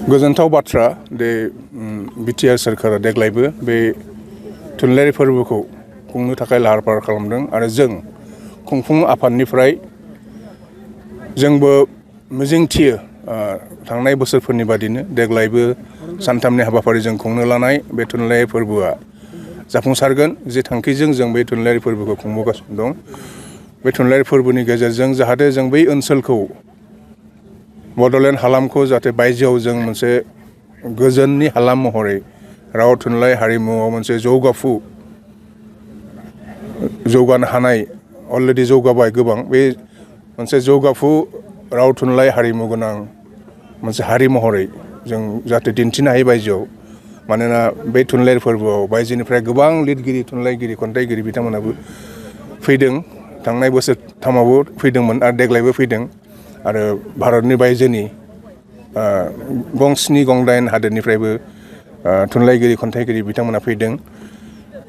गोजोनथाव बाथ्रा दे बिटिआर सोरखारा देग्लायबो बे थुनलाइयारि फोरबोखौ खुंनो थाखाय लाहार फाहार खालामदों आरो जों खुंफुं आफादनिफ्राय जोंबो मिजिंथियो थांनाय बोसोरफोरनि बादिनो देग्लायबो सानथामनि हाबाफारिजों खुंनो लानाय बे थुनलाइयारि फोरबोआ जाफुंसारगोन जे थांखिजों जों बे थुनलाइयारि फोरबोखौ खुंबोगासिनो दं बे थुनलाइयारि फोरबोनि गेजेरजों जाहाथे जों बै ओनसोलखौ बड'लेण्ड हालामखौ जाहाथे बायजोआव जों मोनसे गोजोननि हालाम महरै राव थुनलाइ हारिमुआव मोनसे जौगानो हानाय अलरेडि जौगाबाय गोबां बे मोनसे जौगाफु राव थुनलाइ हारिमु गोनां मोनसे हारि महरै जों जाहाथे दिन्थिनो हायो बायजोआव मानोना बे थुनलाइयारि फोरबोआव बायजोनिफ्राय गोबां लिरगिरि थुनलाइगिरि खन्थाइगिरि बिथांमोनाबो फैदों थांनाय बोसोरथामावबो फैदोंमोन आरो देग्लायबो फैदों आरो भारतनि बायजोनि गं 7 गं 8 हादोरनिफ्रायबो थुनलाइगिरि खन्थाइगिरि बिथांमोना फैदों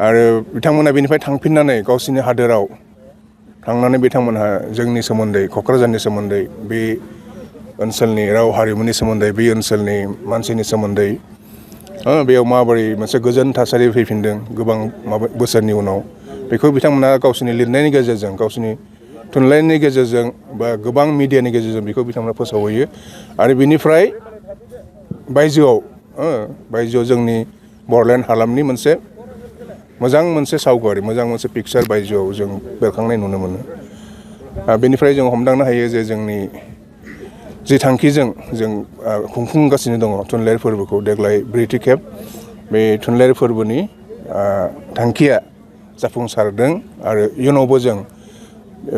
आरो बिथांमोना बेनिफ्राय थांफिननानै गावसिनि हादोराव थांनानै बिथांमोनहा जोंनि सोमोन्दै क'क्राझारनि सोमोन्दै बे ओनसोलनि राव हारिमुनि सोमोन्दै बे ओनसोलनि मानसिनि सोमोन्दै बेयाव माबोरै मोनसे गोजोन थासारि फैफिनदों गोबां बोसोरनि उनाव बेखौ बिथांमोना गावसिनि लिरनायनि गेजेरजों गावसिनि थुनलाइनि गेजेरजों बा गोबां मिडियानि गेजेरजों बेखौ बिथांमोना फोसावहैयो आरो बिनिफ्राय बायजोआव जोंनि बड'लेण्ड हालामनि मोजां मोनसे सावगारि मोजां मोनसे पिकचार बायजोआव जों बेरखांनाय नुनो मोनो बेनिफ्राय जों हमदांनो हायो जे जोंनि जि थांखिजों जों खुंफुंगासिनो दङ थुनलाइयारि फोरबोखौ देग्लाय 4थि खेब बे थुनलाइयारि फोरबोनि थांखिया जाफुंसारदों आरो इयुनावबो जों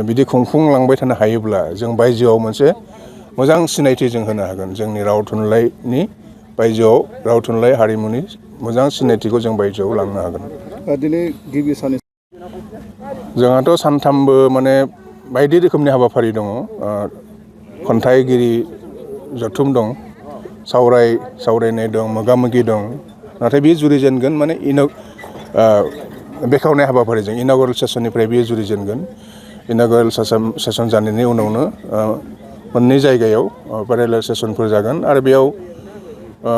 बिदि खुंफुंलांबाय थानो हायोब्ला जों बायजोआव मोनसे मोजां सिनायथि जों होनो हागोन जोंनि राव थुनलाइनि बायजोआव राव थुनलाइ हारिमुनि मोजां सिनायथिखौ जों बायजोआव लांनो हागोन दिनै गिबि सान जोंहाथ' सानथामबो माने बायदि रोखोमनि हाबाफारि दङ खन्थाइगिरि जथुम दं सावरायनाय दं मोगा मोगि दं नाथाय बेयो जुरिजेनगोन माने बेखेवनाय हाबाफारिजों इन'ग्रेल सेसननिफ्राय बेयो जुरिजेनगोन इन'ग्रेल सेसन जानायनि उनावनो मोननै जायगायाव पेरेलेल सेसनफोर जागोन आरो बेयाव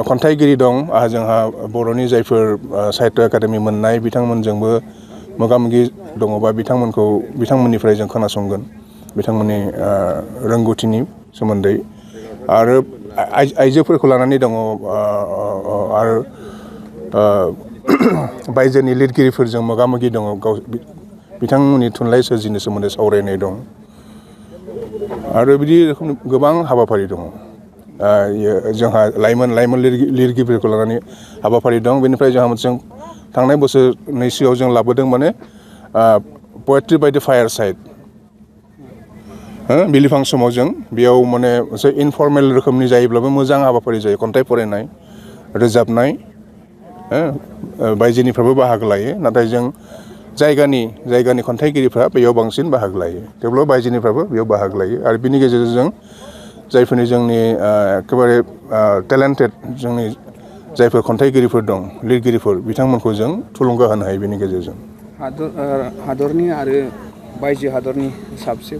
खन्थाइगिरि दं जोंहा बर'नि जायफोर साहित्य एकाडेमि मोननाय बिथांमोनजोंबो मोगा मोगि दङबा बिथांमोननिफ्राय जों खोनासंगोन बिथांमोननि रोंगौथिनि सोमोन्दै आरो आइजोफोरखौ लानानै दङ आरो बायजोनि लिरगिरिफोरजों मोगा मोगि दङ बिथांमोननि थुनलाइ सोरजिनो सोमोन्दै सावरायनाय दं आरो बिदि रोखोमनि गोबां हाबाफारि दङ जोंहा लाइमोन लिरगिरिफोरखौ लानानै हाबाफारि दं बेनिफ्राय जोंहा मोनसे थांनाय बोसोरनैसोआव जों लाबोदों माने poetry by the fire side बिलिफां समाव जों बेयाव माने मोनसे इनफर्मेल रोखोमनि जायोब्लाबो मोजां हाबाफारि जायो खन्थाइ फरायनाय रोजाबनाय बायजोनिफ्राबो बाहागो लायो नाथाय जों जायगानि खन्थाइगिरिफ्रा बेयाव बांसिन बाहागो लायो थेवब्लाबो बायजोनिफ्राबो बेयाव बाहागो लायो आरो बिनि गेजेरजों जायफोरनि जोंनि एखेबारे टेलेन्टेड जोंनि जायफोर खन्थाइगिरिफोर दं लिरगिरिफोर बिथांमोनखौ जों थुलुंगा होनो हायो बेनि गेजेरजों हादरनि आरो बायजो हादरनि साबसे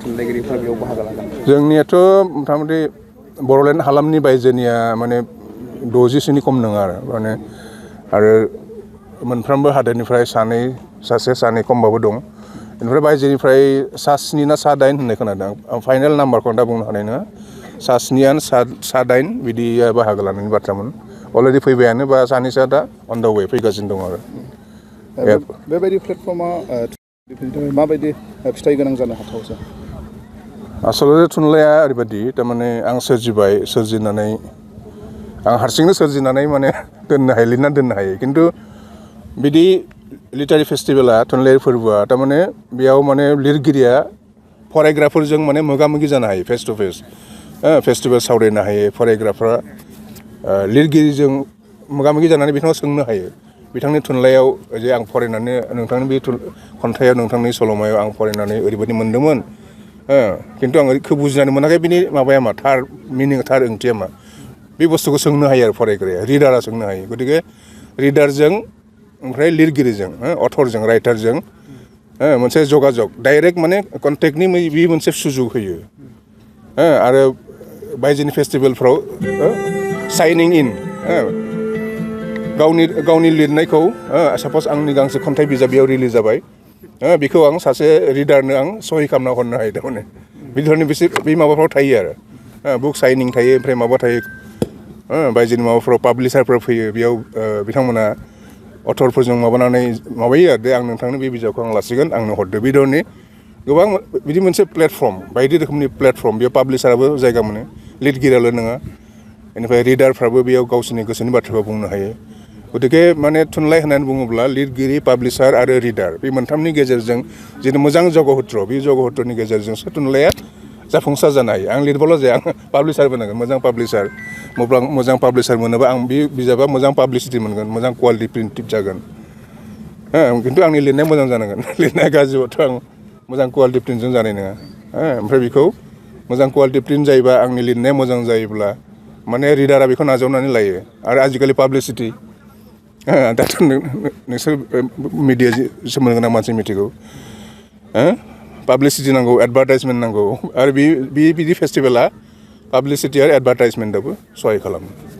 थुनलाइगिरिफ्रा बेयाव बाहागो लागोन जोंनियाथ' मथामथि बड'लेण्ड हालामनि बायजोनिया माने 60सोनि खम नङा आरो मोनफ्रोमबो हादोरनिफ्राय सानै खमबाबो दं बेनिफ्राय बायजोनिफ्राय 7 ना 8 होननाय खोनादों आं फाइनेल नाम्बारखौ दा बुंनो हानाय नङा 7 8 बिदिया बाहागो लानायनि बाथ्रामोन अलरेडि फैबायानो बा सानैसोआ दा अन दा वे फैगासिनो दं आरो बेबायदि प्लेटफर्मा माबायदि फिथाइ गोनां जानो हाथाव सार आसलते थुनलाइया ओरैबायदि थारमाने आं सोरजिनानै आं हारसिंनो सोरजिनानै माने लिरना दोननो हायो खिन्थु बिदि लिटारि फेस्टिभेला थुनलाइयारि फोरबोआ थारमाने बेयाव माने लिरगिरिया फरायग्राफोरजों माने मोगा मोगि जानो हायो फेस टु फेस फेस्टिभेल सावरायनो हायो फरायग्राफ्रा लिरगिरिजों मोगा मोगि जानानै बिथाङा सोंनो हायो बिथांनि थुनलाइयाव जे आं फरायनानै नोंथांनि बे खन्थाइयाव नोंथांनि सल'मायाव आं फरायनानै ओरैबायदि मोन्दोंमोन खिन्थु आं ओरैखौ बुजिनानै मोनाखै बिनि माबाया मा थार ओंथिया मा बे बुस्थुखौ सोंनो हायो आरो फरायग्राया रिडारा सोंनो हायो गतिके रिडारजों ओमफ्राय लिरगिरिजों अथरजों राइटारजों मोनसे जगाजग डाइरेक्ट माने कन्टेक्टनि बे मोनसे सुजुग होयो आरो बायजोनि फेस्टिभेलफ्राव साइनिं इन गावनि लिरनायखौ साप'ज आंनि गांसे खन्थाइ बिजाब बेयाव रिलिज जाबाय बेखौ आं सासे रिडारनो आं सहि खालामना हरनो हायो थारमाने बिधरनि बे माबाफ्राव थायो आरो बुक साइनिं थायो ओमफ्राय माबा थायो बायजोनि माबाफ्राव पाब्लिसारफोर फैयो बेयाव बिथांमोना अथरफोरजों माबानानै माबायो आरो दे आं नोंथांनो बे बिजाबखौ आं लासिगोन आंनो हरदो बे धरनि गोबां बिदि मोनसे प्लेटफर्म बायदि रोखोमनि प्लेटफर्म बेयाव पाब्लिसाराबो जायगा मोनो लिरगिरियाल' नङा बेनिफ्राय रिडारफ्राबो बेयाव गावसोरनि गोसोनि बाथ्राखौ बुंनो हायो गतिके माने थुनलाइ होननानै बुङोब्ला लिरगिरि पाब्लिसार आरो रिडार बे मोनथामनि गेजेरजों जिथु मोजां जगहत्र बे जगहत्रनि गेजेरजोंसो थुनलाइया जाफुंसार जानो हायो आं लिरबाल' जाया आं पाब्लिसारबो नांगोन मोजां पाब्लिसार मोनोबा आं बे बिजाबा मोजां पाब्लिसिटि मोनगोन मोजां कुवालिटि प्रिन्टेड जागोन खिन्थु आंनि लिरनाया मोजां जानांगोन लिरनाया गाज्रिबाथ' आं मोजां कुवालिटि प्रिन्टजों जानाय नङा ओमफ्राय बेखौ मोजां कुवालिटि प्रिन्ट जायोबा आंनि लिरनाया मोजां जायोब्ला माने रिडारा बेखौ नाजावनानै लायो आरो आजिखालि पाब्लिसिटि दाथ' नोंसोर मिडिया सोमोन्दो गोनां मानसि मिथिगौ पाब्लिसिटि नांगौ एडभार्टाइजमेन्ट नांगौ आरो बिदि फेस्टिभेला पाब्लिसिटि आरो एडभार्टाइजमेन्टआवबो सहाय खालामो